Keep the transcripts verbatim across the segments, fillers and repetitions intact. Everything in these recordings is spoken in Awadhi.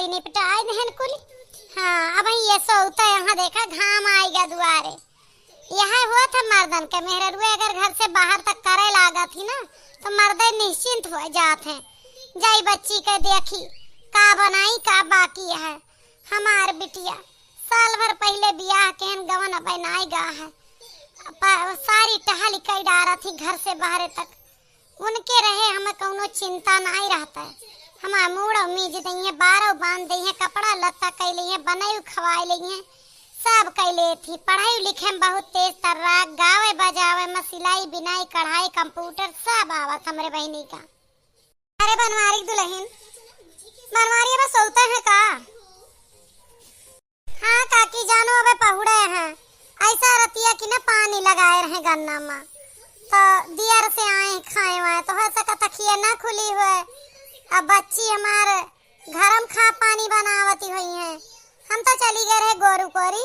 कुट्टी निपटाए देहन कुली। हाँ, अब ये सोता यहाँ देखा, घाम आइगा दुआरे। यह होत है मर्दन के, मेहररुए अगर घर से बाहर तक करे लागत ही ना, तो मर्दे निश्चिंत हो जात हैं। जाई बच्ची के देखी, का बनाई, का बाकी है। हमार बिटिया साल भर पहिले बियाह केहन गवन अबे नाई गा है। प-, सारी टहल कई डारत ही घर से बाहरे तक। उनके रहे हमें कौनो चिंता नाई रहता है। हमार मूड़ मीज दइहें, बारह बांध दइहें, कपड़ा लत्ता कई लइहें, बनई खवाई लइहें, सब कई लेत ही। पढ़ाई लिखे में बहुत तेज तर्राक, गावे बजावे में, सिलाई बिनाई, कढ़ाई, कंप्यूटर सब आवत हमरे बहिनी का। अरे बनवारी के दुलहिन, बनवारी अबे सोता है का? हाँ काकी जानो, अबे पहुड़े हैं। ऐसा रतिया की ना पानी लगाए रहे गन्ना मा, तो दियर से आए खाए वाए, तो हो सका तखिए ना खुली हुए। अब बच्ची हमार घरम खा पानी बनावती हुई हैं। हम तो चली गए रहे गोरू कोरी,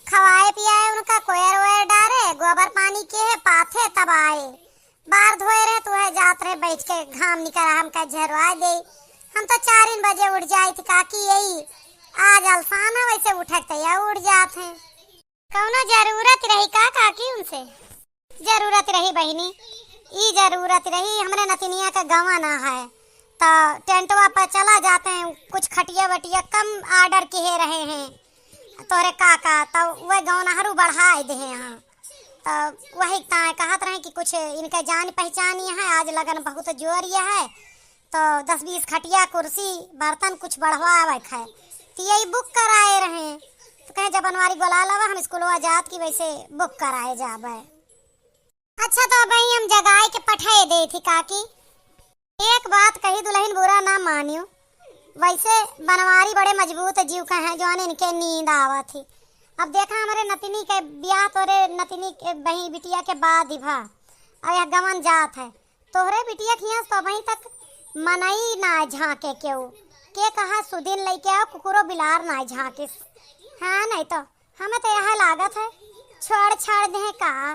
खवाए पियाए उनका, कोयर वोयर डारे, गोबर पानी के है पाथे, तब आए। बार धोए रहे, तू है जात रहे बैठ के, घाम निकरा, हमका झरवा दे। हम तो चारिन बजे उठ जाई थी काकी, यही आज अलसान है, वैसे उठक तो यह उठ जात है। कौनो जरूरत रही का काकी उनसे? जरूरत रही बहिनी, ई जरूरत रही, हमरे नतिनिया का गवा ना है, तो टेंटवा पर चला जाते हैं, कुछ खटिया वटिया कम ऑर्डर किए रहे हैं तोहरे काका, तो वह गौनहरू बढ़ाए दे हैं यहाँ। तो वही ताए कहत रहे कि कुछ इनके जान पहचान ही है, आज लगन बहुत जोर ये है, तो दस बीस खटिया, कुर्सी, बर्तन कुछ बढ़वावे के है, तो यही बुक कराए रहे। तो कहे, "जब बनवारी बोला लावा, हम स्कूलवा जात की वैसे बुक कराए जाबे।" अच्छा, तो अब हम जगाए के पठाए दे थी काकी। एक बात कही दुलहिन, बुरा ना मानियो, वैसे बनवारी बड़े मजबूत जीव के हैं, जौन इनके नींद आवत ही। अब देखा, हमरे नतिनी के ब्याह तोरे नतिनी के बही बिटिया के बाद ही भा, अब यह गवन जात है, तोहरे बिटिया के हियाँ तो अबहीं तक मनई ना झांके केहू। के कहा सुदिन लइके आओ, कुकुरो बिलार ना झांकिस। हाँ, नहीं तो हमें तो यह लागत है, छोड़ छाड़ दे का,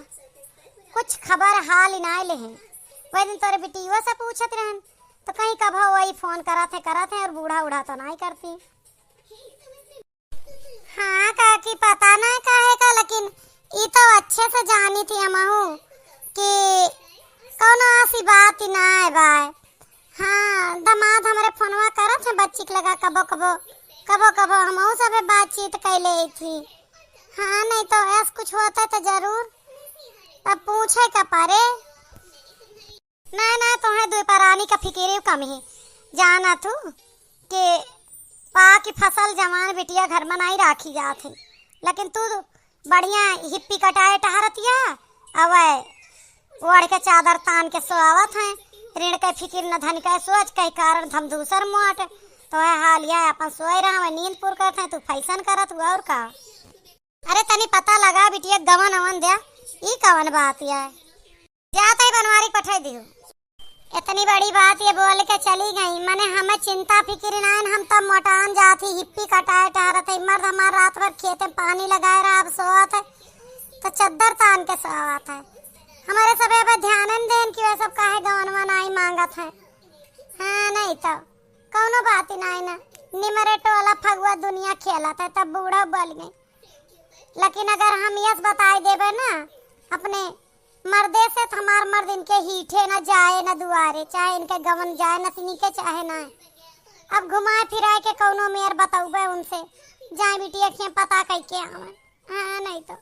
कुछ खबर हाल ही ना लेहे। वही दिन तोरे बिटियो से पूछत रहन, तो कहीं कब हो वही फोन करत है, करत है, और बूढ़ा उढ़ा तो नहीं करती। हाँ काकी, पता नहीं काहे का, लेकिन ई तो अच्छे से जानी थी हमहू कि कौनो ऐसी बात ही ना है बाय। हाँ, दामाद हमरे फोनवा करत है बच्ची के लगा कबो कबो, कबो कबो हमहू सबे बातचीत कैले थी। हाँ, नहीं तो ऐस कुछ होता तो जरूर अब पूछे का परे। नहीं, नहीं, तोहे दुई परानी का फिकिर कम ही। जाना तू कि पा की फसल जवान बिटिया घर में नहीं राखी जात है, लेकिन तू बढ़िया हिप्पी कटाए टहरतिया, अवै ओढ़ के चादर तान के सोआवत है। ऋण के फिकिर न धन के सोच, कई कारण धम दूसर मोट। तो है हाल यह अपन सोए रहा, वह नींद पुर करत है, तू फैशन करत हुआ और का। अरे तनी पता लगा बिटिया, गवन अवन द्या, ई कवन बात है? जात है बनवारी पठाई दियो। इतनी बड़ी बात ये बोल के चली गई, मने हमें चिंता फिकिर नाइन, हम तब मोटान जात ही, हिप्पी कटाए टहरत है, मर्द हमार रात भर खेते में पानी लगाए रहा, अब सोवत है तो चद्दर तान के सोवत है। हमारे सब ए पर ध्यान न देन कि वह सब काहे गवनवा नाई मांगत है। हाँ, नहीं तो कौनो बात ही नाई ना, निमरे टोला फगुआ दुनिया खेलत है, तब बूढ़ा बोल गई। लेकिन अगर हम यस बताई देबे ना अपने मर्दे से, तो हमार मर्द इनके हीठे ना जाए ना दुआरे, चाहे इनके गवन जाए नतनी के चाहे ना। अब घुमाए फिराए के कौनो मेर बतौबे उनसे, जाए बिटिया के पता कई के आवे। हाँ, नहीं तो